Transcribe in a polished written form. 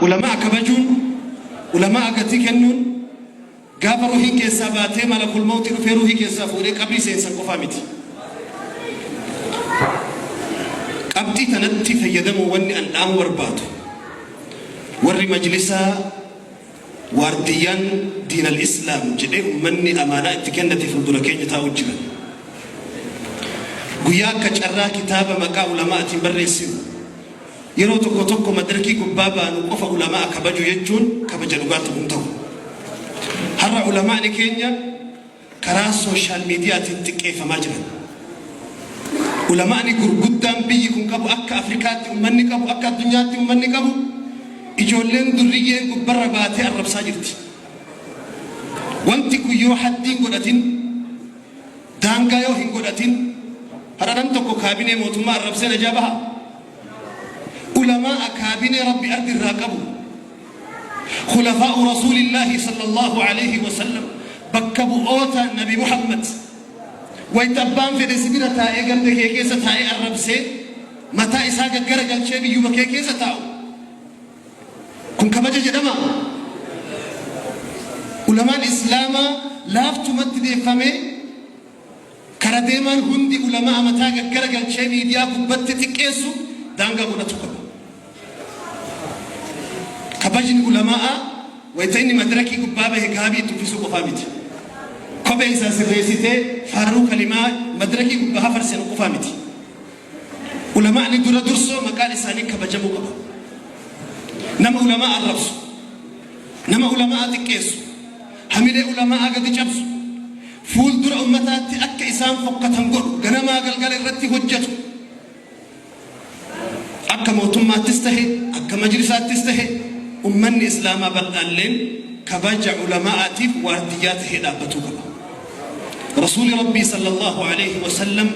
Ulama'a kabajuun, ulama'a gatii kennuun gaafa ruuhiin keessaa baatee malakul mawti dhufee ruuhii keessaa fuudhee qabrii seensan qofaa miti. Qabxii tanatti fayyadamuun wanni an dhaamuu barbaadu warri majlisaa waardiyyaan diinal islaam jedhee ummanni amaanaa itti kennate fuuldura keenya taa'u jiran. Guyyaa akka carraa kitaaba maqaa ulama'atiin barreessinu Yeroo tokko tokko madrakii gubbaa baanu qofa ulamaa'a kabajuu jechuun kabaja dhugaa ta'uu hin ta'u. Har'a ulamaa'ni keenya karaa sooshaal miidiyaatiin xiqqeeffamaa jiran. Ulamaa'ni gurguddaan biyyi kun qabu akka Afrikaatti ummanni qabu akka addunyaatti ummanni qabu ijoolleen durriyyeen gubbarra baatee arrabsaa jirti. Wanti kun yoo haddii hin godhatin daangaa yoo hin godhatin har'a nam tokko kaabinee mootummaa arrabsee najaa baha. Ulamaa'a kaabinee Rabbi ardi irraa qabu, Khulafaa'u Rasuulillaahi sallallaahu aleyhi wa sallam, bakka bu'oota Nabi Muhammad, wayta abbaan fedhe si bira taa'ee ganda kee keessa taa'ee arrabsee mataa isaa gaggara galchee biyyuma kee keessa taa'u, kun kabaja jedhamaa? Ulamaan Islaamaa laaftumatti deeffamee Kara deemaan hundi ulama'a mataa gaggara galchee miidiyaa gubbatti xiqqeessu daangaa godhatu qaba. Kabajni ulama'aa wayta inni madirakii gubbaa bahe gaabii itti uffisuu qofaa miti. Kophee isaa sirreessitee faaruu kalimaa madirakii gubbaa hafarsinu qofaa miti. Ulama'ni dura dursoo maqaan isaanii kabajamuu qaba. Nama ulama'a arrabsu, nama ulama'a xiqqeessu, hamilee ulama'aa gadi cabsu, fuuldura ummataatti akka isaan fokkatan godhu, ganamaa galgala irratti hojjatu, akka mootummaattis tahe, akka majlisaattis tahe, ummanni Islaamaa bal'aalleen kabaja ulama'aatiif waardiyyaa tahee dhaabbatuu qaba. Rasuuli Rabbii sallallaahu aleyhi wa sallam.